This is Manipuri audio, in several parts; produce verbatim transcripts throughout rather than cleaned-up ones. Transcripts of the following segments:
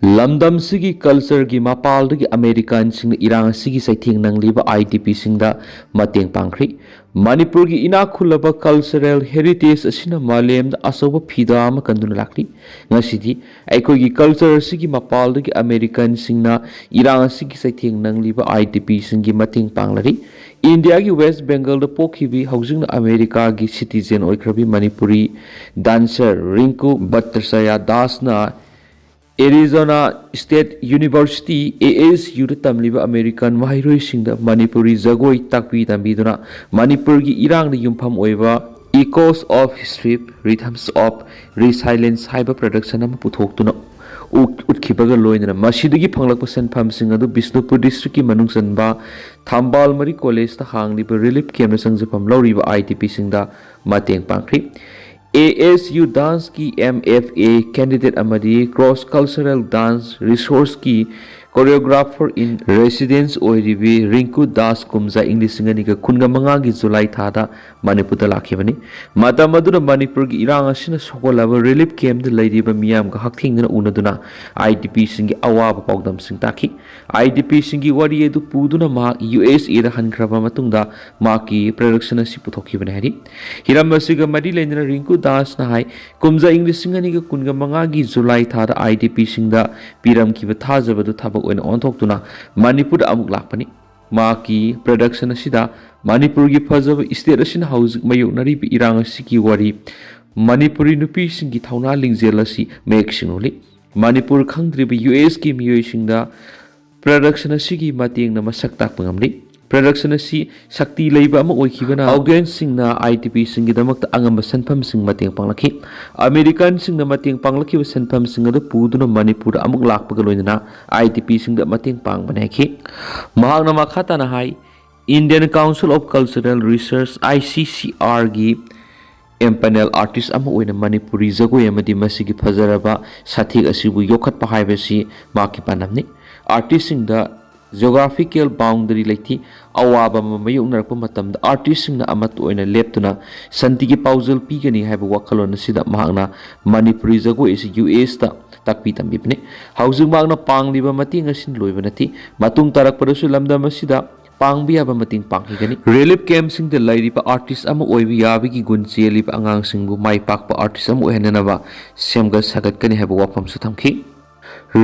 ꯂꯝꯗꯝꯁꯤꯒꯤ ꯀꯜꯆꯔꯒꯤ ꯃꯄꯥꯜꯗꯒꯤ ꯑꯃꯦꯔꯤꯀꯥꯟꯁꯤꯡꯅ ꯏꯔꯥꯡ ꯑꯁꯤꯒꯤ ꯆꯩꯊꯦꯡ ꯅꯪꯂꯤꯕ ꯑꯥꯏ ꯗꯤ ꯄꯤꯁꯤꯡꯗ ꯃꯇꯦꯡ ꯄꯥꯡꯈ꯭ꯔꯤ꯫ ꯃꯅꯤꯄꯨꯔꯒꯤ ꯏꯅꯥꯛ ꯈꯨꯜꯂꯕ ꯀꯜꯆꯔꯦꯜ ꯍꯦꯔꯤꯇꯦꯖ ꯑꯁꯤꯅ ꯃꯥꯂꯦꯝꯗ ꯑꯆꯧꯕ ꯐꯤꯗꯥ ꯑꯃ ꯀꯟꯗꯨꯅ ꯂꯥꯛꯂꯤ꯫ ꯉꯁꯤꯗꯤ ꯑꯩꯈꯣꯏꯒꯤ ꯀꯜꯆꯔ ꯑꯁꯤꯒꯤ ꯃꯄꯥꯜꯗꯒꯤ ꯑꯃꯦꯔꯤꯀꯥꯟꯁꯤꯡꯅ ꯏꯔꯥꯡ ꯑꯁꯤꯒꯤ ꯆꯩꯊꯦꯡ ꯅꯪꯂꯤꯕ ꯑꯥꯏ ꯗꯤ ꯄꯤꯁꯤꯡꯒꯤ ꯃꯇꯦꯡ ꯄꯥꯡꯂꯔꯤ꯫ ꯏꯟꯗꯤꯌꯥꯒꯤ ꯋꯦꯁ ꯕꯦꯡꯒꯜꯗ ꯄꯣꯛꯈꯤꯕꯤ, ꯍꯧꯖꯤꯛꯅ ꯑꯃꯦꯔꯤꯀꯥꯒꯤ ꯁꯤꯇꯤꯖꯦꯟ ꯑꯣꯏꯈ꯭ꯔꯕꯤ ꯃꯅꯤꯄꯨꯔꯤ ꯗꯥꯟꯁꯔ ꯔꯤꯡꯀꯨ ꯚꯠꯇꯆꯥꯌꯥ ꯗꯥꯁꯅ Arizona state university, A S ꯌꯨꯗ ꯇꯝꯂꯤꯕ ꯑꯃꯦꯔꯤꯀꯥꯟ ꯃꯍꯩꯔꯣꯏꯁꯤꯡꯗ ꯃꯅꯤꯄꯨꯔꯤ ꯖꯒꯣꯏ ꯇꯥꯛꯄꯤ ꯇꯝꯕꯤꯗꯨꯅ ꯃꯅꯤꯄꯨꯔꯒꯤ ꯏꯔꯥꯡꯗ ꯌꯨꯝꯐꯝ ꯑꯣꯏꯕ Echoes of History, Rhythms of Resilience ꯍꯥꯏꯕ ꯄ꯭ꯔꯗꯛꯁꯟ ꯑꯃ ꯄꯨꯊꯣꯛꯇꯨꯅ ꯎ-, ꯎꯠꯈꯤꯕꯒ ꯂꯣꯏꯅꯅ ꯃꯁꯤꯗꯒꯤ ꯐꯪꯂꯛꯄ ꯁꯦꯟꯐꯝꯁꯤꯡ ꯑꯗꯨ ꯕꯤꯁꯅꯨꯄꯨꯔ ꯗꯤꯁꯇ꯭ꯔꯤꯛꯀꯤ ꯃꯅꯨꯡ ꯆꯟꯕ ꯊꯝꯕꯥꯜ ꯃꯔꯤ ꯀꯣꯂꯦꯖꯇ ꯍꯥꯡꯂꯤꯕ ꯔꯤꯂꯤꯐ ꯀꯦꯝꯞꯇ ꯆꯪꯖꯐꯝ ꯂꯧꯔꯤꯕ ꯑꯥꯏ ꯗꯤ ꯄꯤꯁꯤꯡꯗ ꯃꯇꯦꯡ ꯄꯥꯡꯈ꯭ꯔꯤ꯫ ꯑꯦ ꯑꯦꯁ ꯌꯨ ꯗꯥꯟꯁꯀꯤ ꯑꯦꯝ ꯑꯦꯐ ꯑꯦ ꯀꯦꯟꯗꯤꯗꯦꯠ ꯑꯃꯗꯤ ꯀ꯭ꯔꯣꯁ ꯀꯜꯆꯔꯦꯜ ꯗꯥꯟꯁ ꯔꯤꯁꯣꯔꯁꯀꯤ ꯀꯣꯔꯤꯌꯣꯒ꯭ꯔꯥꯐꯔ ꯏꯟ ꯔꯦꯁꯤꯗꯦꯟꯁ ꯑꯣꯏꯔꯤꯕꯤ ꯔꯤꯡꯀꯨ ꯗꯥꯁ ꯀꯨꯝꯖꯥ ꯏꯪ ꯂꯤꯁꯤꯡ ꯑꯅꯤꯒ ꯀꯨꯟꯒ ꯃꯉꯥꯒꯤ ꯖꯨꯂꯥꯏ ꯊꯥꯗ ꯃꯅꯤꯄꯨꯔꯗ ꯂꯥꯛꯈꯤꯕꯅꯤ꯫ ꯃꯇꯝ ꯑꯗꯨꯗ ꯃꯅꯤꯄꯨꯔꯒꯤ ꯏꯔꯥꯡ ꯑꯁꯤꯅ ꯁꯣꯛꯍꯜꯂꯕ ꯔꯤꯂꯤꯐ ꯀꯦꯝꯞꯇ ꯂꯩꯔꯤꯕ ꯃꯤꯌꯥꯝꯒ ꯍꯛꯊꯦꯡꯅꯅ ꯎꯅꯗꯨꯅ ꯑꯥꯏ ꯗꯤ ꯄꯤꯁꯤꯡꯒꯤ ꯑꯋꯥꯕ ꯄꯥꯎꯗꯝꯁꯤꯡ ꯇꯥꯈꯤ꯫ ꯑꯥꯏ ꯗꯤ ꯄꯤꯁꯤꯡꯒꯤ ꯋꯥꯔꯤ ꯑꯗꯨ ꯄꯨꯗꯨꯅ ꯃꯍꯥꯛ ꯌꯨ ꯑꯦꯁ ꯑꯦꯗ ꯍꯟꯈ꯭ꯔꯕ ꯃꯇꯨꯡꯗ ꯃꯍꯥꯛꯀꯤ ꯄ꯭ꯔꯗꯛꯁꯟ ꯑꯁꯤ ꯄꯨꯊꯣꯛꯈꯤꯕꯅꯤ ꯍꯥꯏꯔꯤ꯫ ꯍꯤꯔꯝ ꯑꯁꯤꯒ ꯃꯔꯤ ꯂꯩꯅꯅ ꯔꯤꯡꯀꯨ ꯗꯥꯁꯅ ꯍꯥꯏ, ꯀꯨꯝꯖꯥ ꯏꯪ ꯂꯤꯁꯤꯡ ꯑꯅꯤꯒ ꯀꯨꯟꯒ ꯃꯉꯥꯒꯤ ꯖꯨꯂꯥꯏ ꯊꯥꯗ ꯑꯥꯏ ꯗꯤ ꯄꯤꯁꯤꯡꯗ ꯄꯤꯔꯝꯈꯤꯕ ꯊꯥꯖꯕꯗꯨ ꯊꯕꯛ ꯑꯣꯏꯅ ꯑꯣꯟꯊꯣꯛꯇꯨꯅ ꯃꯅꯤꯄꯨꯔꯗ ꯑꯃꯨꯛ ꯂꯥꯛꯄꯅꯤ꯫ ꯃꯍꯥꯛꯀꯤ ꯄ꯭ꯔꯗꯛꯁꯟ ꯑꯁꯤꯗ ꯃꯅꯤꯄꯨꯔꯒꯤ ꯐꯖꯕ ꯁ꯭ꯇꯦꯠ ꯑꯁꯤꯅ ꯍꯧꯖꯤꯛ ꯃꯥꯌꯣꯛꯅꯔꯤꯕ ꯏꯔꯥꯡ ꯑꯁꯤꯒꯤ ꯋꯥꯔꯤ, ꯃꯅꯤꯄꯨꯔꯤ ꯅꯨꯄꯤꯁꯤꯡꯒꯤ ꯊꯧꯅꯥ ꯂꯤꯡꯖꯦꯜ ꯑꯁꯤ ꯃꯌꯦꯛ ꯁꯦꯡꯅ ꯎꯠꯂꯤ꯫ ꯃꯅꯤꯄꯨꯔ ꯈꯪꯗ꯭ꯔꯤꯕ ꯌꯨ ꯑꯦꯁꯀꯤ ꯃꯤꯑꯣꯏꯁꯤꯡꯗ ꯄ꯭ꯔꯗꯛꯁꯟ ꯑꯁꯤꯒꯤ ꯃꯇꯦꯡꯅ ꯃꯁꯛ ꯇꯥꯛꯄ ꯉꯝꯂꯤ꯫ ꯄ꯭ꯔꯗꯛꯁꯟ ꯑꯁꯤ ꯁꯛꯇꯤ ꯂꯩꯕ ꯑꯃ ꯑꯣꯏꯈꯤꯕꯅ ꯑꯣꯗꯤꯌꯟꯁꯁꯤꯡꯅ ꯑꯥꯏ ꯗꯤ ꯄꯤꯁꯤꯡꯒꯤꯗꯃꯛꯇ ꯑꯉꯝꯕ ꯁꯦꯟꯐꯝꯁꯤꯡ ꯃꯇꯦꯡ ꯄꯥꯡꯂꯛꯈꯤ꯫ ꯑꯃꯦꯔꯤꯀꯥꯟꯁꯤꯡꯅ ꯃꯇꯦꯡ ꯄꯥꯡꯂꯛꯈꯤꯕ ꯁꯦꯟꯐꯝꯁꯤꯡ ꯑꯗꯨ ꯄꯨꯗꯨꯅ ꯃꯅꯤꯄꯨꯔꯗ ꯑꯃꯨꯛ ꯂꯥꯛꯄꯒ ꯂꯣꯏꯅꯅ ꯑꯥꯏ ꯗꯤ ꯄꯤꯁꯤꯡꯗ ꯃꯇꯦꯡ ꯄꯥꯡꯕꯅꯤ ꯍꯥꯏꯈꯤ꯫ ꯃꯍꯥꯛꯅ ꯃꯈꯥ ꯇꯥꯅ ꯍꯥꯏ, Indian Council of Cultural Research, I C ꯁꯤ ꯑꯥꯔꯒꯤ ꯑꯦꯝꯄꯦꯅꯦꯜ ꯑꯥꯔꯇꯤꯁ ꯑꯃ ꯑꯣꯏꯅ ꯃꯅꯤꯄꯨꯔꯤ ꯖꯒꯣꯏ ꯑꯃꯗꯤ ꯃꯁꯤꯒꯤ ꯐꯖꯔꯕ ꯁꯥꯊꯦꯛ ꯑꯁꯤꯕꯨ ꯌꯣꯛꯈꯠꯄ ꯍꯥꯏꯕꯁꯤ ꯃꯍꯥꯛꯀꯤ ꯄꯥꯟꯗꯝꯅꯤ꯫ ꯑꯥꯔꯇꯤꯁꯁꯤꯡꯗ geographical boundary ꯂꯩꯇꯦ꯫ ꯑꯋꯥꯕ ꯑꯃ ꯃꯥꯌꯣꯛꯅꯔꯛꯄ ꯃꯇꯝꯗ artistꯁꯤꯡꯅ ꯑꯃꯠꯇ ꯑꯣꯏꯅ ꯂꯦꯞꯇꯨꯅ ꯁꯥꯟꯇꯤꯒꯤ ꯄꯥꯎꯖꯦꯜ ꯄꯤꯒꯅꯤ ꯍꯥꯏꯕ ꯋꯥꯈꯜꯂꯣꯟ ꯑꯁꯤꯗ ꯃꯍꯥꯛꯅ ꯃꯅꯤꯄꯨꯔꯤ ꯖꯒꯣꯏ ꯑꯁꯤ ꯌꯨ ꯑꯦꯁꯇ ꯇꯥꯛꯄꯤ ꯇꯝꯕꯤꯕꯅꯤ꯫ ꯍꯧꯖꯤꯛ ꯃꯍꯥꯛꯅ ꯄꯥꯡꯂꯤꯕ ꯃꯇꯦꯡ ꯑꯁꯤꯅ ꯂꯣꯏꯕ ꯅꯠꯇꯦ꯫ ꯃꯇꯨꯡ ꯇꯥꯔꯛꯄꯗꯁꯨ ꯂꯝꯗꯝ ꯑꯁꯤꯗ ꯄꯥꯡꯕ ꯌꯥꯕ ꯃꯇꯦꯡ ꯄꯥꯡꯈꯤꯒꯅꯤ꯫ Relief campꯁꯤꯡꯗ ꯂꯩꯔꯤꯕ artist ꯑꯃ ꯑꯣꯏꯕ ꯌꯥꯕꯒꯤ ꯒꯨꯟ ꯆꯦꯜꯂꯤꯕ ꯑꯉꯥꯡꯁꯤꯡꯕꯨ ꯃꯥꯏ ꯄꯥꯛꯄ artist ꯑꯃ ꯑꯣꯏꯍꯟꯅꯅꯕ ꯁꯦꯝꯒꯠ ꯁꯥꯒꯠꯀꯅꯤ ꯍꯥꯏꯕ ꯋꯥꯐꯝꯁꯨ ꯊꯝꯈꯤ꯫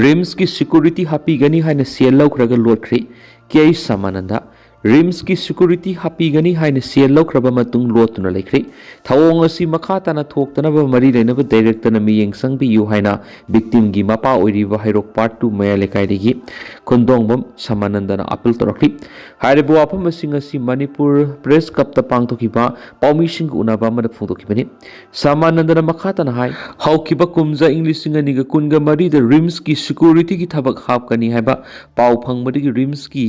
ꯔꯤꯝꯁꯀꯤ security ꯍꯥꯞꯄꯤꯒꯅꯤ ꯍꯥꯏꯅ ꯁꯦꯜ ꯂꯧꯈ꯭ꯔꯒ ꯂꯣꯠꯈ꯭ꯔꯦ꯫ ꯀꯦ ꯁꯃꯥꯅꯟꯗ꯫ ꯔꯤꯝꯁꯀꯤ security ꯍꯥꯞꯄꯤꯒꯅꯤ ꯍꯥꯏꯅ ꯁꯦꯜ ꯂꯧꯈ꯭ꯔꯕ ꯃꯇꯨꯡ ꯂꯣꯠꯇꯨꯅ ꯂꯩꯈ꯭ꯔꯦ꯫ ꯊꯧꯑꯣꯡ ꯑꯁꯤ ꯃꯈꯥ ꯇꯥꯅ ꯊꯣꯛꯇꯅꯕ ꯃꯔꯤ ꯂꯩꯅꯕ directorꯅ ꯃꯤꯠꯌꯦꯡ ꯆꯪꯕꯤꯌꯨ ꯍꯥꯏꯅ victimꯒꯤ ꯃꯄꯥ ꯑꯣꯏꯔꯤꯕ ꯍꯩꯔꯣꯛ Part Two ꯃꯌꯥꯏ ꯂꯩꯀꯥꯏꯗꯒꯤ ꯈꯨꯟꯗꯣꯡꯕꯝ ꯁꯃꯥꯅꯟꯗꯅ appeal ꯇꯧꯔꯛꯂꯤ꯫ ꯍꯥꯏꯔꯤꯕ ꯋꯥꯐꯝꯁꯤꯡ ꯑꯁꯤ ꯃꯅꯤꯄꯨꯔ Press Clubꯇ ꯄꯥꯡꯊꯣꯛꯈꯤꯕ ꯄꯥꯎꯃꯤꯁꯤꯡꯒ ꯎꯅꯕ ꯑꯃꯗ ꯐꯣꯡꯗꯣꯛꯈꯤꯕꯅꯤ꯫ ꯁꯃꯥꯅꯟꯗꯅ ꯃꯈꯥ ꯇꯥꯅ ꯍꯥꯏ, ꯍꯧꯈꯤꯕ ꯀꯨꯝꯖꯥ ꯏꯪ ꯂꯤꯁꯤꯡ ꯑꯅꯤꯒ ꯀꯨꯟꯒ ꯃꯔꯤꯗ ꯔꯤꯝꯁꯀꯤ securityꯒꯤ ꯊꯕꯛ ꯍꯥꯞꯀꯅꯤ ꯍꯥꯏꯕ ꯄꯥꯎ ꯐꯪꯕꯗꯒꯤ ꯔꯤꯝꯁꯀꯤ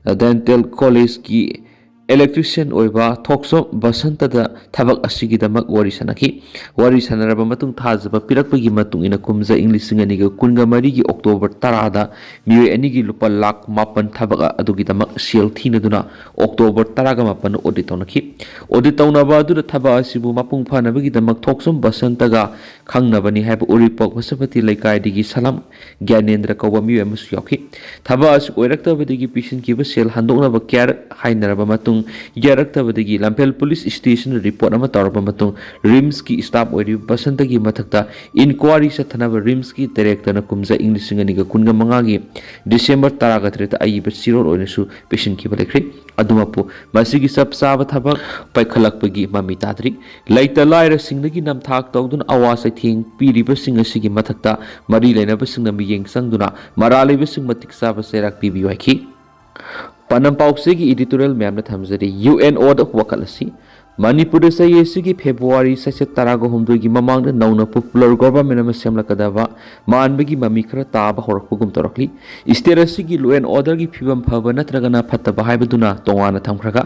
dental collegeꯀꯤ electrician ꯑꯣꯏꯕ ꯊꯣꯛꯆꯣꯝ ꯕꯁꯟꯇꯗ ꯊꯕꯛ ꯑꯁꯤꯒꯤꯗꯃꯛ ꯋꯥꯔꯤ ꯁꯥꯟꯅꯈꯤ꯫ ꯋꯥꯔꯤ ꯁꯥꯟꯅꯔꯕ ꯃꯇꯨꯡ ꯊꯥꯖꯕ ꯄꯤꯔꯛꯄꯒꯤ ꯃꯇꯨꯡ ꯏꯟꯅ ꯀꯨꯝꯖꯥ ꯏꯪ ꯂꯤꯁꯤꯡ ꯑꯅꯤꯒ ꯀꯨꯟꯒ ꯃꯔꯤꯒꯤ October ꯇꯔꯥꯗ ꯃꯤꯑꯣꯏ ꯑꯅꯤꯒꯤ ꯂꯨꯄꯥ ꯂꯥꯈ ꯃꯥꯄꯟ ꯊꯕꯛ ꯑꯗꯨꯒꯤꯗꯃꯛ ꯁꯦꯜ ꯊꯤꯅꯗꯨꯅ October ꯇꯔꯥꯒ ꯃꯥꯄꯟꯗ audit ꯇꯧꯅꯈꯤ꯫ Audit ꯇꯧꯅꯕ ꯑꯗꯨꯗ ꯊꯕꯛ ꯑꯁꯤꯕꯨ ꯃꯄꯨꯡ ꯐꯥꯅꯕꯒꯤꯗꯃꯛ ꯊꯣꯛꯆꯣꯝ ꯕꯁꯟꯇꯒ ꯈꯪꯅꯕꯅꯤ ꯍꯥꯏꯕ ꯎꯔꯤꯄꯣꯛ ꯕꯁꯄꯇꯤ ꯂꯩꯀꯥꯏꯗꯒꯤ ꯁꯂꯥꯝ ꯒ꯭ꯌꯥꯅꯦꯟꯗ꯭ꯔ ꯀꯧꯕ ꯃꯤꯑꯣꯏ ꯑꯃꯁꯨ ꯌꯥꯎꯈꯤ꯫ ꯊꯕꯛ ꯑꯁꯤ ꯑꯣꯏꯔꯛꯇꯕꯗꯒꯤ ꯄꯤꯁꯤꯟꯈꯤꯕ ꯁꯦꯜ ꯍꯟꯗꯣꯛꯅꯕ ꯀꯌꯥꯔꯛ ꯍꯥꯏꯅꯔꯕ ꯃꯇꯨꯡ, ꯌꯥꯔꯛꯇꯕꯗꯒꯤ ꯂꯝꯐꯦꯜ police stationꯗ report ꯑꯃ ꯇꯧꯔꯕ ꯃꯇꯨꯡ, ꯔꯤꯝꯁꯀꯤ staff ꯑꯣꯏꯔꯤꯕ ꯕꯁꯟꯇꯒꯤ ꯃꯊꯛꯇ inquiry ꯆꯠꯊꯅꯕ ꯔꯤꯝꯁꯀꯤ directorꯅ ꯀꯨꯝꯖꯥ ꯏꯪ ꯂꯤꯁꯤꯡ ꯑꯅꯤꯒ ꯀꯨꯟꯒ ꯃꯉꯥꯒꯤ December ꯇꯔꯥꯒ ꯇꯔꯦꯠꯇ ꯑꯏꯕ ꯆꯦꯔꯣꯜ ꯑꯣꯏꯅꯁꯨ ꯄꯤꯁꯤꯟꯈꯤꯕ ꯂꯩꯈ꯭ꯔꯦ꯫ ꯑꯗꯨꯃꯛꯄꯨ ꯃꯁꯤꯒꯤ ꯆꯞ ꯆꯥꯕ ꯊꯕꯛ ꯄꯥꯏꯈꯠꯂꯛꯄꯒꯤ ꯃꯃꯤ ꯇꯥꯗ꯭ꯔꯤ꯫ ꯂꯩꯇ ꯂꯥꯏꯔꯁꯤꯡꯗꯒꯤ ꯅꯝꯊꯥꯛ ꯇꯧꯗꯨꯅ ꯑꯋꯥ ꯆꯩꯊꯦꯡ ꯄꯤꯔꯤꯕꯁꯤꯡ ꯑꯁꯤꯒꯤ ꯃꯊꯛꯇ ꯃꯔꯤ ꯂꯩꯅꯕꯁꯤꯡꯅ ꯃꯤꯠꯌꯦꯡ ꯆꯪꯗꯨꯅ ꯃꯔꯥꯜ ꯂꯩꯕꯁꯤꯡ ꯃꯇꯤꯛ ꯆꯥꯕ ꯆꯩꯔꯥꯛ ꯄꯤꯕꯤꯌꯨ ꯍꯥꯏꯈꯤ꯫ ꯄꯥꯟꯗꯝ ꯄꯥꯎꯆꯦꯒꯤ editorial ꯃꯌꯥꯝꯅ ꯊꯝꯖꯔꯤ꯫ UNOꯗ ꯋꯥꯀꯠ ꯑꯁꯤ ꯃꯅꯤꯄꯨꯔꯗ ꯆꯍꯤ ꯑꯁꯤꯒꯤ ꯐꯦꯕ꯭ꯔꯨꯋꯥꯔꯤ ꯆꯩꯆꯠ ꯇꯔꯥꯒ ꯍꯨꯝꯗꯣꯏꯒꯤ ꯃꯃꯥꯡꯗ ꯅꯧꯅ ꯄꯣꯄꯨꯂꯔ ꯒꯣꯚꯔꯟꯃꯦꯟꯠ ꯑꯃ ꯁꯦꯝꯂꯛꯀꯗꯕ ꯃꯥꯟꯕꯒꯤ ꯃꯃꯤ ꯈꯔ ꯇꯥꯕ ꯍꯧꯔꯛꯄꯒꯨꯝ ꯇꯧꯔꯛꯂꯤ꯫ ꯁ꯭ꯇꯦꯠ ꯑꯁꯤꯒꯤ ꯂꯣ ꯑꯦꯟ ꯑꯣꯔꯗꯔꯒꯤ ꯐꯤꯕꯝ ꯐꯕ ꯅꯠꯇ꯭ꯔꯒꯅ ꯐꯠꯇꯕ ꯍꯥꯏꯕꯗꯨꯅ ꯇꯣꯉꯥꯟꯅ ꯊꯝꯈ꯭ꯔꯒ,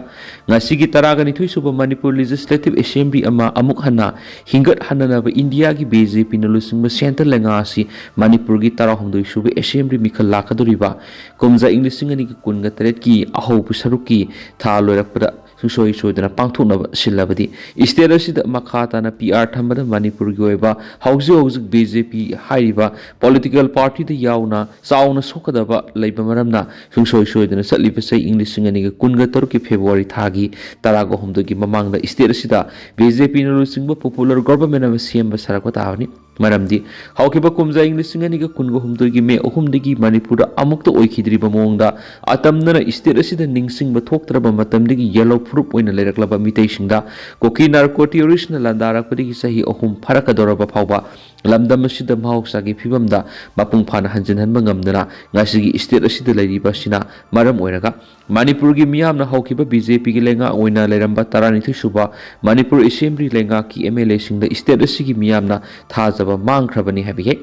ꯉꯁꯤꯒꯤ ꯇꯔꯥꯒ ꯅꯤꯊꯣꯏ ꯁꯨꯕ ꯃꯅꯤꯄꯨꯔ ꯂꯦꯖꯤꯁꯂꯦꯇꯤꯚ ꯑꯦꯁꯦꯝꯕ꯭ꯂꯤ ꯑꯃ ꯑꯃꯨꯛ ꯍꯟꯅ ꯍꯤꯡꯒꯠꯍꯟꯅꯅꯕ ꯏꯟꯗꯤꯌꯥꯒꯤ ꯕꯤ ꯖꯦ ꯄꯤꯅ ꯂꯨꯆꯤꯡꯕ ꯁꯦꯟꯇꯔ ꯂꯩꯉꯥꯛ ꯑꯁꯤ ꯃꯅꯤꯄꯨꯔꯒꯤ ꯇꯔꯥꯍꯨꯝꯗꯣꯏ ꯁꯨꯕ ꯑꯦꯁꯦꯝꯕ꯭ꯂꯤ ꯃꯤꯈꯜ ꯂꯥꯛꯀꯗꯧꯔꯤꯕ ꯀꯨꯝꯖꯥ ꯏꯪ ꯂꯤꯁꯤꯡ ꯑꯅꯤꯒ ꯀꯨꯟꯒ ꯇꯔꯦꯠꯀꯤ ꯑꯍꯧꯕ ꯁꯔꯨꯛꯀꯤ ꯊꯥ ꯂꯣꯏꯔꯛꯄꯗ ꯁꯨꯡꯁꯣꯏ ꯁꯣꯏꯗꯅ ꯄꯥꯡꯊꯣꯛꯅꯕ ꯁꯤꯜꯂꯕꯗꯤ, ꯁ꯭ꯇꯦꯠ ꯑꯁꯤꯗ ꯃꯈꯥ ꯇꯥꯅ ꯄꯤ ꯑꯥꯔ ꯊꯝꯕꯗ ꯃꯅꯤꯄꯨꯔꯒꯤ ꯑꯣꯏꯕ ꯍꯧꯖꯤꯛ ꯍꯧꯖꯤꯛ ꯕꯤ ꯖꯦ ꯄꯤ ꯍꯥꯏꯔꯤꯕ ꯄꯣꯂꯤꯇꯤꯀꯦꯜ ꯄꯥꯔꯇꯤꯗ ꯌꯥꯎꯅ ꯆꯥꯎꯅ ꯁꯣꯛꯀꯗꯕ ꯂꯩꯕ ꯃꯔꯝꯅ, ꯁꯨꯡꯁꯣꯏ ꯁꯣꯏꯗꯅ ꯆꯠꯂꯤꯕ ꯆꯍꯤ ꯏꯪ ꯂꯤꯁꯤꯡ ꯑꯅꯤꯒ ꯀꯨꯟꯒ ꯇꯔꯨꯛꯀꯤ ꯐꯦꯕ꯭ꯔꯨꯋꯥꯔꯤ ꯊꯥꯒꯤ ꯇꯔꯥꯒ ꯍꯨꯝꯗꯣꯏꯒꯤ ꯃꯃꯥꯡꯗ ꯁ꯭ꯇꯦꯠ ꯑꯁꯤꯗ ꯕꯤ ꯖꯦ ꯄꯤꯅ ꯂꯨꯆꯤꯡꯕ ꯄꯣꯄꯨꯂꯔ ꯒꯣꯚꯔꯟꯃꯦꯟꯠ ꯑꯃ ꯁꯦꯝꯕ ꯁꯥꯔꯛꯄ ꯇꯥꯕꯅꯤ꯫ ꯃꯔꯝꯗꯤ, ꯍꯧꯈꯤꯕ ꯀꯨꯝꯖꯥ ꯏꯪ ꯂꯤꯁꯤꯡ ꯑꯅꯤꯒ ꯀꯨꯟꯒ ꯍꯨꯝꯗꯣꯏꯒꯤ ꯃꯦ ꯑꯍꯨꯝꯗꯒꯤ ꯃꯅꯤꯄꯨꯔꯗ ꯑꯃꯨꯛꯇ ꯑꯣꯏꯈꯤꯗ꯭ꯔꯤꯕ ꯃꯑꯣꯡꯗ, ꯑꯇꯝꯅꯅ ꯁ꯭ꯇꯦꯠ ꯑꯁꯤꯗ ꯅꯤꯡꯁꯤꯡꯕ ꯊꯣꯛꯇ꯭ꯔꯕ ꯃꯇꯝꯗꯒꯤ ꯌꯦꯜꯂꯣ ꯐꯨꯔꯨꯞ ꯑꯣꯏꯅ ꯂꯩꯔꯛꯂꯕ ꯃꯤꯇꯩꯁꯤꯡꯗ ꯀꯨꯀꯤ ꯅꯥꯔꯀꯣ ꯇꯦꯔꯣꯔꯤꯁꯅ ꯂꯥꯟꯗꯥꯔꯛꯄꯗꯒꯤ ꯆꯍꯤ ꯑꯍꯨꯝ ꯐꯥꯔꯛꯀꯗꯧꯔꯕ ꯐꯥꯎꯕ ꯂꯝꯗꯝ ꯑꯁꯤꯗ ꯃꯍꯧꯁꯥꯒꯤ ꯐꯤꯕꯝꯗ ꯃꯄꯨꯡ ꯐꯥꯅ ꯍꯟꯖꯤꯟꯍꯟꯕ ꯉꯝꯗꯅ ꯉꯁꯤꯒꯤ ꯁ꯭ꯇꯦꯠ ꯑꯁꯤꯗ ꯂꯩꯔꯤꯕ ꯑꯁꯤꯅ ꯃꯔꯝ ꯑꯣꯏꯔꯒ, ꯃꯅꯤꯄꯨꯔꯒꯤ ꯃꯤꯌꯥꯝꯅ ꯍꯧꯈꯤꯕ ꯕꯤ ꯖꯦ ꯄꯤꯒꯤ ꯂꯩꯉꯥꯛ ꯑꯣꯏꯅ ꯂꯩꯔꯝꯕ ꯇꯔꯥꯅꯤꯊꯣꯏ ꯁꯨꯕ ꯃꯅꯤꯄꯨꯔ ꯑꯦꯁꯦꯝꯕ꯭ꯂꯤ ꯂꯩꯉꯥꯛꯀꯤ ꯑꯦꯝ ꯑꯦꯜ ꯑꯦꯁꯤꯡꯗ ꯁ꯭ꯇꯦꯠ ꯑꯁꯤꯒꯤ ꯃꯤꯌꯥꯝꯅ ꯊꯥꯖꯕ ꯃꯥꯡꯈ꯭ꯔꯕꯅꯤ ꯍꯥꯏꯕ ꯌꯥꯏ꯫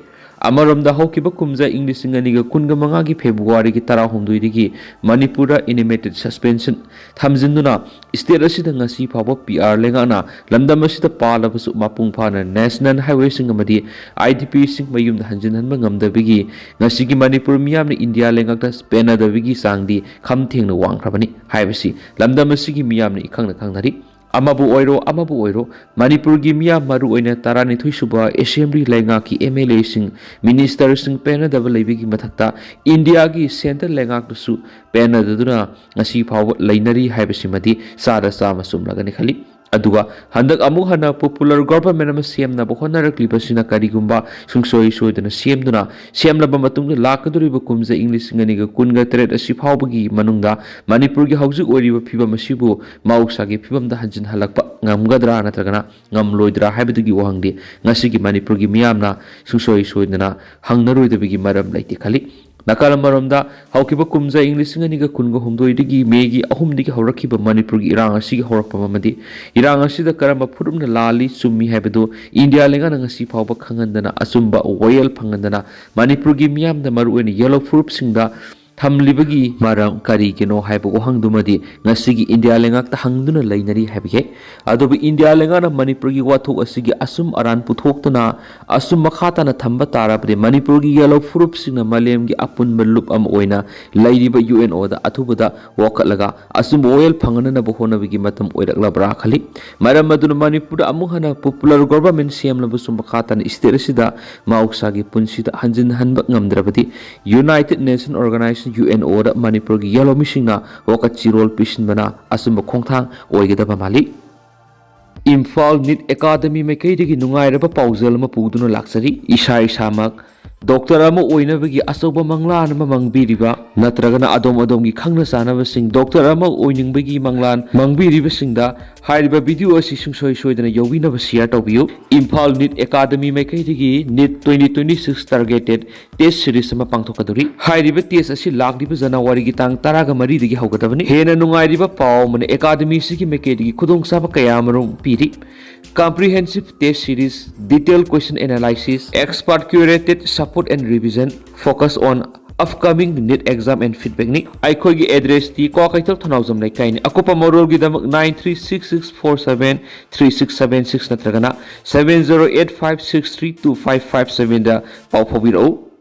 ꯑꯃꯔꯣꯝꯗ, ꯍꯧꯈꯤꯕ ꯀꯨꯝꯖꯥ ꯏꯪ ꯂꯤꯁꯤꯡ ꯑꯅꯤꯒ ꯀꯨꯟꯒ ꯃꯉꯥꯒꯤ ꯐꯦꯕ꯭ꯔꯨꯋꯥꯔꯤꯒꯤ ꯇꯔꯥꯍꯨꯝꯗꯣꯏꯗꯒꯤ ꯃꯅꯤꯄꯨꯔꯗ ꯏꯅꯤꯃꯦꯇꯦꯗ ꯁꯁꯄꯦꯟꯁꯟ ꯊꯝꯖꯤꯟꯗꯨꯅ ꯁ꯭ꯇꯦꯠ ꯑꯁꯤꯗ ꯉꯁꯤ ꯐꯥꯎꯕ ꯄꯤ ꯑꯥꯔ ꯂꯩꯉꯥꯛꯅ ꯂꯝꯗꯝ ꯑꯁꯤꯗ ꯄꯥꯜꯂꯕꯁꯨ ꯃꯄꯨꯡ ꯐꯥꯅ ꯅꯦꯁꯅꯦꯜ ꯍꯥꯏꯋꯦꯁꯤꯡ ꯑꯃꯗꯤ ꯑꯥꯏ ꯗꯤ ꯄꯤꯁꯤꯡ ꯃꯌꯨꯝꯗ ꯍꯟꯖꯤꯟꯍꯟꯕ ꯉꯝꯗꯕꯒꯤ ꯉꯁꯤꯒꯤ ꯃꯅꯤꯄꯨꯔ ꯃꯤꯌꯥꯝꯅ ꯏꯟꯗꯤꯌꯥ ꯂꯩꯉꯥꯛꯇ ꯄꯦꯟꯅꯗꯕꯒꯤ ꯆꯥꯡꯗꯤ ꯈꯝ ꯊꯦꯡꯅ ꯋꯥꯡꯈ꯭ꯔꯕꯅꯤ ꯍꯥꯏꯕꯁꯤ ꯂꯝꯗꯝ ꯑꯁꯤꯒꯤ ꯃꯤꯌꯥꯝꯅ ꯏꯈꯪꯅ ꯈꯪꯅꯔꯤ꯫ ꯑꯃꯕꯨ ꯑꯣꯏꯔꯣ, ꯑꯃꯕꯨ ꯑꯣꯏꯔꯣ, ꯃꯅꯤꯄꯨꯔꯒꯤ ꯃꯤꯌꯥꯝ, ꯃꯔꯨꯑꯣꯏꯅ ꯇꯔꯥꯅꯤꯊꯣꯏ ꯁꯨꯕ ꯑꯦꯁꯦꯝꯕ꯭ꯂꯤ ꯂꯩꯉꯥꯛꯀꯤ ꯑꯦꯝ ꯑꯦꯜ ꯑꯦꯁꯤꯡ, ꯃꯤꯅꯤꯁꯇꯔꯁꯤꯡ ꯄꯦꯟꯅꯗꯕ ꯂꯩꯕꯒꯤ ꯃꯊꯛꯇ ꯏꯟꯗꯤꯌꯥꯒꯤ ꯁꯦꯟꯇꯔ ꯂꯩꯉꯥꯛꯇꯁꯨ ꯄꯦꯟꯅꯗꯗꯨꯅ ꯉꯁꯤ ꯐꯥꯎꯕ ꯂꯩꯅꯔꯤ ꯍꯥꯏꯕꯁꯤꯃꯗꯤ ꯆꯥꯗ ꯆꯥꯝꯃ ꯆꯨꯝꯂꯒꯅꯤ ꯈꯜꯂꯤ꯫ ꯑꯗꯨꯒ ꯍꯟꯗꯛ ꯑꯃꯨꯛ ꯍꯟꯅ ꯄꯣꯄꯨꯂꯔ ꯒꯣꯚꯔꯟꯃꯦꯟꯠ ꯑꯃ ꯁꯦꯝꯅꯕ ꯍꯣꯠꯅꯔꯛꯂꯤꯕꯁꯤꯅ ꯀꯔꯤꯒꯨꯝꯕ ꯁꯨꯡꯁꯣꯏ ꯁꯣꯏꯗꯅ ꯁꯦꯝꯗꯨꯅ ꯁꯦꯝꯂꯕ ꯃꯇꯨꯡꯗ ꯂꯥꯛꯀꯗꯧꯔꯤꯕ ꯀꯨꯝꯖꯥ ꯏꯪ ꯂꯤꯁꯤꯡ ꯑꯅꯤꯒ ꯀꯨꯟꯒ ꯇꯔꯦꯠ ꯑꯁꯤ ꯐꯥꯎꯕꯒꯤ ꯃꯅꯨꯡꯗ ꯃꯅꯤꯄꯨꯔꯒꯤ ꯍꯧꯖꯤꯛ ꯑꯣꯏꯔꯤꯕ ꯐꯤꯕꯝ ꯑꯁꯤꯕꯨ ꯃꯍꯧꯁꯥꯒꯤ ꯐꯤꯕꯝꯗ ꯍꯟꯖꯤꯟꯍꯜꯂꯛꯄ ꯉꯝꯒꯗ꯭ꯔꯥ ꯅꯠꯇ꯭ꯔꯒꯅ ꯉꯝꯂꯣꯏꯗ꯭ꯔꯥ ꯍꯥꯏꯕꯗꯨꯒꯤ ꯋꯥꯍꯪꯗꯤ ꯉꯁꯤꯒꯤ ꯃꯅꯤꯄꯨꯔꯒꯤ ꯃꯤꯌꯥꯝꯅ ꯁꯨꯡꯁꯣꯏ ꯁꯣꯏꯗꯅ ꯍꯪꯅꯔꯣꯏꯗꯕꯒꯤ ꯃꯔꯝ ꯂꯩꯇꯦ ꯈꯜꯂꯤ꯫ ꯅꯥꯀꯜ ꯑꯃꯔꯣꯝꯗ, ꯍꯧꯈꯤꯕ ꯀꯨꯝꯖꯥ ꯏꯪ ꯂꯤꯁꯤꯡ ꯑꯅꯤꯒ ꯀꯨꯟꯒ ꯍꯨꯝꯗꯣꯏꯗꯒꯤ ꯃꯦꯒꯤ ꯑꯍꯨꯝꯗꯒꯤ ꯍꯧꯔꯛꯈꯤꯕ ꯃꯅꯤꯄꯨꯔꯒꯤ ꯏꯔꯥꯡ ꯑꯁꯤꯒꯤ ꯍꯧꯔꯛꯐꯝ ꯑꯃꯗꯤ ꯏꯔꯥꯡ ꯑꯁꯤꯗ ꯀꯔꯝꯕ ꯐꯨꯔꯨꯞꯅ ꯂꯥꯜꯂꯤ, ꯆꯨꯝꯃꯤ ꯍꯥꯏꯕꯗꯨ ꯏꯟꯗꯤꯌꯥ ꯂꯩꯉꯥꯛꯅ ꯉꯁꯤ ꯐꯥꯎꯕ ꯈꯪꯍꯟꯗꯅ, ꯑꯆꯨꯝꯕ ꯋꯥꯌꯦꯜ ꯐꯪꯍꯟꯗꯅ, ꯃꯅꯤꯄꯨꯔꯒꯤ ꯃꯤꯌꯥꯝꯗ, ꯃꯔꯨꯑꯣꯏꯅ ꯌꯦꯂꯣ ꯐꯨꯔꯨꯞꯁꯤꯡꯗ ꯊꯝꯂꯤꯕꯒꯤ ꯃꯔꯝ ꯀꯔꯤꯒꯤꯅꯣ ꯍꯥꯏꯕ ꯋꯥꯍꯪꯗꯨꯃꯗꯤ ꯉꯁꯤꯒꯤ ꯏꯟꯗꯤꯌꯥ ꯂꯩꯉꯥꯛꯇ ꯍꯪꯗꯨꯅ ꯂꯩꯅꯔꯤ ꯍꯥꯏꯕ ꯌꯥꯏ꯫ ꯑꯗꯨꯕꯨ ꯏꯟꯗꯤꯌꯥ ꯂꯩꯉꯥꯛꯅ ꯃꯅꯤꯄꯨꯔꯒꯤ ꯋꯥꯊꯣꯛ ꯑꯁꯤꯒꯤ ꯑꯁꯨꯝ ꯑꯔꯥꯟ ꯄꯨꯊꯣꯛꯇꯨꯅ ꯑꯁꯨꯝ ꯃꯈꯥ ꯇꯥꯅ ꯊꯝꯕ ꯇꯥꯔꯕꯗꯤ ꯃꯅꯤꯄꯨꯔꯒꯤ ꯌꯦꯂꯣ ꯐꯨꯔꯨꯞꯁꯤꯡꯅ ꯃꯥꯂꯦꯝꯒꯤ ꯑꯄꯨꯟꯕ ꯂꯨꯞ ꯑꯃ ꯑꯣꯏꯅ ꯂꯩꯔꯤꯕ ꯌꯨ ꯑꯦꯟ ꯑꯣꯗ ꯑꯊꯨꯕꯗ ꯋꯥꯀꯠꯂꯒ ꯑꯆꯨꯝꯕ ꯋꯥꯌꯦꯜ ꯐꯪꯍꯟꯅꯕ ꯍꯣꯠꯅꯕꯒꯤ ꯃꯇꯝ ꯑꯣꯏꯔꯛꯂꯕ꯭ꯔꯥ ꯈꯜꯂꯤ꯫ ꯃꯔꯝ ꯑꯗꯨꯅ ꯃꯅꯤꯄꯨꯔꯗ ꯑꯃꯨꯛ ꯍꯟꯅ ꯄꯣꯄꯨꯂꯔ ꯒꯣꯚꯔꯟꯃꯦꯟ ꯁꯦꯝꯂꯕꯁꯨ ꯃꯈꯥ ꯇꯥꯅ ꯁ꯭ꯇꯦꯠ ꯑꯁꯤꯗ ꯃꯍꯧꯁꯥꯒꯤ ꯄꯨꯟꯁꯤꯗ ꯍꯟꯖꯤꯟꯍꯟꯕ ꯉꯝꯗ꯭ꯔꯕꯗꯤ united nation organisation, U N ꯑꯣꯗ ꯃꯅꯤꯄꯨꯔꯒꯤ ꯌꯦꯂꯣ ꯃꯤꯁꯤꯡꯅ ꯋꯥꯀꯠ ꯆꯤꯔꯣꯜ ꯄꯤꯁꯤꯟꯕꯅ ꯑꯆꯨꯝꯕ ꯈꯣꯡꯊꯥꯡ ꯑꯣꯏꯒꯗꯕ ꯃꯥꯜꯂꯤ꯫ ꯏꯝꯐꯥꯜ ꯅꯤꯠ ꯑꯦꯀꯥꯗꯃꯤ ꯃꯥꯏꯀꯩꯗꯒꯤ ꯅꯨꯡꯉꯥꯏꯔꯕ ꯄꯥꯎꯖꯦꯜ ꯑꯃ ꯄꯨꯗꯨꯅ ꯂꯥꯛꯆꯔꯤ꯫ ꯏꯁꯥ ꯏꯁꯥꯃꯛ ꯗꯣꯛꯇꯔ ꯑꯃ ꯑꯣꯏꯅꯕꯒꯤ ꯑꯆꯧꯕ ꯃꯪꯂꯥꯟ ꯑꯃ ꯃꯪꯕꯤꯔꯤꯕ ꯅꯠꯇ꯭ꯔꯒꯅ ꯑꯗꯣꯝ ꯑꯗꯣꯝꯒꯤ ꯈꯪꯅ ꯆꯥꯟꯅꯕꯁꯤꯡ ꯗꯣꯛꯇꯔ ꯑꯃ ꯑꯣꯏꯅꯤꯡꯕꯒꯤ ꯃꯪꯂꯥꯟ ꯃꯪꯕꯤꯔꯤꯕꯁꯤꯡꯗ ꯍꯥꯏꯔꯤꯕ ꯚꯤꯗꯤꯑꯣ ꯑꯁꯤ ꯁꯨꯡꯁꯣꯏ ꯁꯣꯏꯗꯅ ꯌꯧꯕꯤꯅꯕ ꯁꯤꯌꯔ ꯇꯧꯕꯤꯌꯨ꯫ ꯏꯝꯐꯥꯜ ꯅꯤꯠ ꯑꯦꯀꯥꯗꯃꯤ ꯃꯥꯏꯀꯩꯗꯒꯤ NEET twenty twenty six targeted test series ꯑꯃ ꯄꯥꯡꯊꯣꯛꯀꯗꯧꯔꯤ꯫ ꯍꯥꯏꯔꯤꯕ ꯇꯦꯁ ꯑꯁꯤ ꯂꯥꯛꯂꯤꯕ ꯖꯅꯋꯥꯔꯤꯒꯤ ꯇꯥꯡ ꯇꯔꯥꯒ ꯃꯔꯤꯗꯒꯤ ꯍꯧꯒꯗꯕꯅꯤ꯫ ꯍꯦꯟꯅ ꯅꯨꯡꯉꯥꯏꯔꯤꯕ ꯄꯥꯎ ꯑꯃꯅ ꯑꯦꯀꯥꯗꯃꯤꯁꯤꯒꯤ ꯃꯥꯏꯀꯩꯗꯒꯤ ꯈꯨꯗꯣꯡꯆꯥꯕ ꯀꯌꯥ ꯑꯃꯔꯣꯝ ꯄꯤꯔꯤ꯫ Comprehensive test series, detailed question analysis, expert curated support and revision, focus on upcoming NEET exam and feedback ꯅꯤ꯫ ꯑꯩꯈꯣꯏꯒꯤ ꯑꯦꯗ꯭ꯔꯦꯁꯇꯤ ꯀ꯭ꯋꯥꯀꯩꯊꯦꯜ ꯊꯧꯅꯥꯎꯖꯝ ꯂꯩꯀꯥꯏꯅꯤ꯫ ꯑꯀꯨꯞꯄ ꯃꯔꯣꯜꯒꯤꯗꯃꯛ nine three six six four seven three six seven six ꯅꯠꯇ꯭ꯔꯒꯅ seven zero eight five six three two five five seven ꯗ ꯄꯥꯎ ꯐꯥꯎꯕꯤꯔꯛꯎ꯫